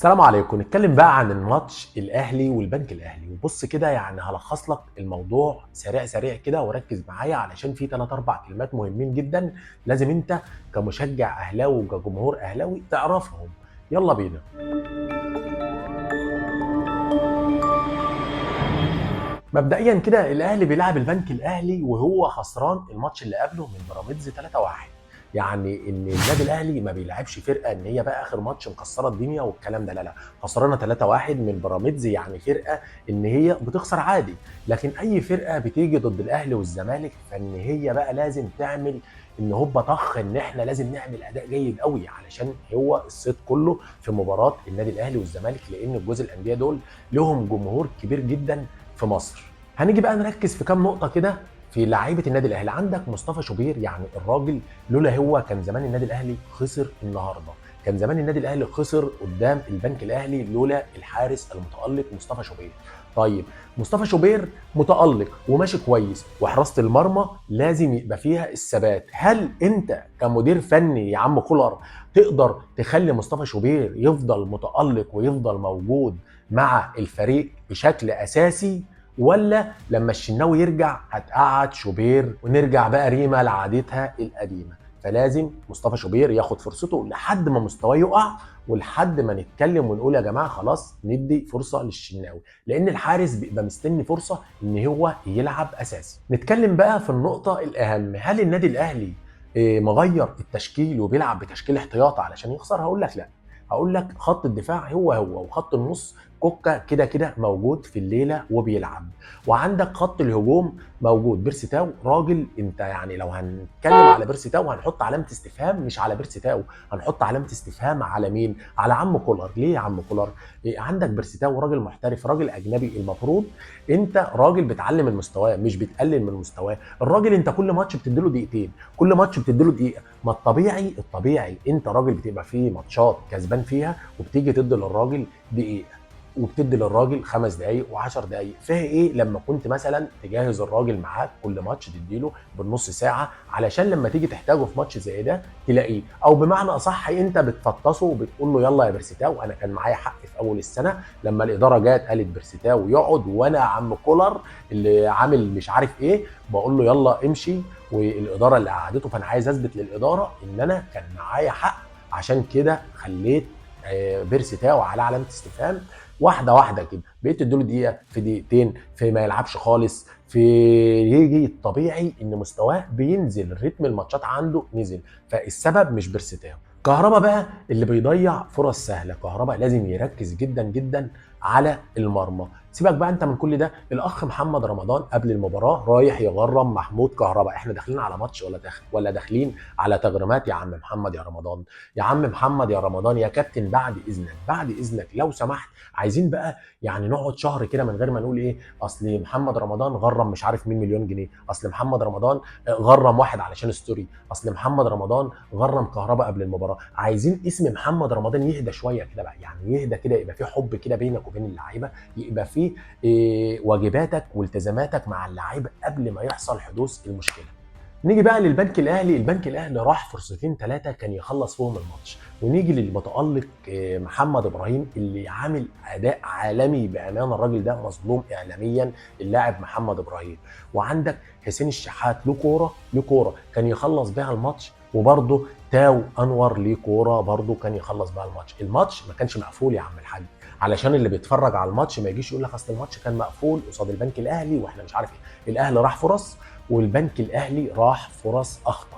السلام عليكم. نتكلم بقى عن الماتش الاهلي والبنك الاهلي. وبص كده، يعني هلخص لك الموضوع سريع سريع كده وركز معايا علشان في 3 4 كلمات مهمين جدا لازم انت كمشجع اهلاوي وكجمهور اهلاوي تعرفهم. يلا بينا. مبدئيا كده الاهلي بيلعب البنك الاهلي وهو خسران الماتش اللي قبله من بيراميدز 3-1. يعني ان النادي الاهلي ما بيلعبش فرقه ان هي بقى اخر ماتش مكسرة الدنيا والكلام ده، لا لا، خسرانة 3-1 من بيراميدز، يعني فرقه ان هي بتخسر عادي. لكن اي فرقه بتيجي ضد الاهلي والزمالك فان هي بقى لازم تعمل ان هوبا طخ، ان احنا لازم نعمل اداء جيد قوي علشان هو الصيت كله في مباراة النادي الاهلي والزمالك، لان الجزء الاندية دول لهم جمهور كبير جدا في مصر. هنيجي بقى نركز في كام نقطة كده في لعيبة النادي الاهلي. عندك مصطفى شوبير، يعني الراجل لولا هو كان زمان النادي الاهلي خسر النهارده، كان زمان النادي الاهلي خسر قدام البنك الاهلي لولا الحارس المتالق مصطفى شوبير. طيب مصطفى شوبير متالق وماشي كويس، وحراسه المرمى لازم يبقى فيها الثبات. هل انت كمدير فني يا عم كولر تقدر تخلي مصطفى شوبير يفضل متالق ويفضل موجود مع الفريق بشكل اساسي، ولا لما الشناوي يرجع هتقعد شوبير ونرجع بقى ريما لعادتها القديمة؟ فلازم مصطفى شوبير ياخد فرصته لحد ما مستواه يقع، ولحد ما نتكلم ونقول يا جماعة خلاص ندي فرصة للشناوي، لان الحارس بيبقى مستني فرصة ان هو يلعب اساسي. نتكلم بقى في النقطة الاهم، هل النادي الاهلي مغير التشكيل وبيلعب بتشكيل احتياطي علشان يخسر؟ هقول لك لا، هقول لك خط الدفاع هو هو، وخط النص كوكا كده كده موجود في الليلة وبيلعب، وعندك خط الهجوم موجود بيرسي تاو. راجل انت يعني لو هنتكلم على بيرسي تاو هنحط علامة استفهام مش على بيرسي تاو، هنحط علامة استفهام على مين؟ على عم كولر. ليه يا عم كولر؟ إيه عندك بيرسي تاو راجل محترف، راجل اجنبي، المفروض انت راجل بتعلم من مستواه مش بتقلل من مستواه. الراجل انت كل ماتش بتديله دقيقتين، كل ماتش بتديله دقيقة. ما الطبيعي، الطبيعي انت راجل بتبقى فيه ماتشات كسبان فيها وبتيجي تدي للراجل دقيقة، وبتدي للراجل 5 دقايق و10 دقايق. فيها ايه لما كنت مثلا تجهز الراجل معاك كل ماتش تديله بالنص ساعة علشان لما تيجي تحتاجه في ماتش زي ده تلاقيه؟ او بمعنى اصح انت بتفطسه وبتقول له يلا يا بيرسي تاو، انا كان معايا حق في اول السنة لما الادارة جت قالت بيرسي تاو يقعد، وانا عم كولر اللي عامل مش عارف ايه بقول له يلا امشي، والادارة اللي قعدته، فانا عايز اثبت للادارة ان انا كان معايا حق، عشان كده خليت بيرسي تاو على علامة استفهام. واحدة واحدة كده بقيت تديله دقيقة في دقيقتين، في ما يلعبش خالص، في يجي الطبيعي ان مستواه بينزل، رتم الماتشات عنده نزل، فالسبب مش بيرسي تاو. كهربا بقى اللي بيضيع فرص سهلة، كهربا لازم يركز جدا جدا على المرمى. سيبك بقى انت من كل ده، الاخ محمد رمضان قبل المباراة رايح يغرم محمود كهربا. احنا داخلين على ماتش ولا داخلين على تغريمات يا عم محمد يا رمضان؟ يا عم محمد يا رمضان يا كابتن، بعد اذنك، بعد اذنك لو سمحت، عايزين بقى يعني نقعد شهر كده من غير ما نقول ايه اصل محمد رمضان غرم مش عارف مين مليون جنيه، اصل محمد رمضان غرم واحد علشان story، اصل محمد رمضان غرم كهربا قبل المباراة. عايزين اسم محمد رمضان يهدى شوية كده بقى، يعني يهدى كده، يبقى في حب كده بينك وبين اللعيبة، يبقى في واجباتك والتزاماتك مع اللعيبة قبل ما يحصل حدوث المشكلة. نيجي بقى للبنك الاهلي. البنك الاهلي راح فرصتين 3 كان يخلص فيهم الماتش. ونيجي للمتالق محمد ابراهيم اللي عامل اداء عالمي بامانه، الراجل ده مظلوم اعلاميا اللاعب محمد ابراهيم. وعندك حسين الشحات له كورة، له كورة كان يخلص بيها الماتش، وبرده تاو انور ليه كورة برده كان يخلص بيها الماتش. الماتش ما كانش مقفول يا عم الحاج، علشان اللي بيتفرج على الماتش ما يجيش يقول لك اصل الماتش كان مقفول قصاد البنك الاهلي واحنا مش عارف ايه. الاهلي راح فرص والبنك الاهلي راح فرص اخطر.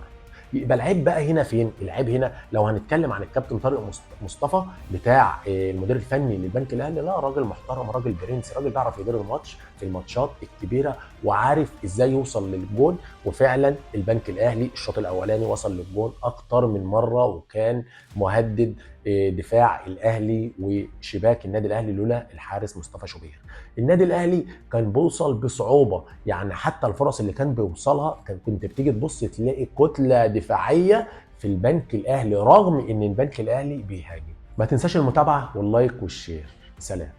يبقى العيب بقى هنا فين؟ العيب هنا لو هنتكلم عن الكابتن طارق مصطفى بتاع المدير الفني للبنك الاهلي، لا راجل محترم، راجل برنس، راجل بيعرف يدير الماتش في الماتشات الكبيرة وعارف ازاي يوصل للجون. وفعلا البنك الاهلي الشوط الاولاني وصل للجون اكتر من مرة، وكان مهدد دفاع الاهلي وشباك النادي الاهلي لولا الحارس مصطفى شوبير. النادي الاهلي كان بيوصل بصعوبة، يعني حتى الفرص اللي كان بيوصلها كنت بتيجي تبص تلاقي كتلة دفاعية في البنك الاهلي، رغم ان البنك الاهلي بيهاجم. ما تنساش المتابعة وال like وال share. سلام.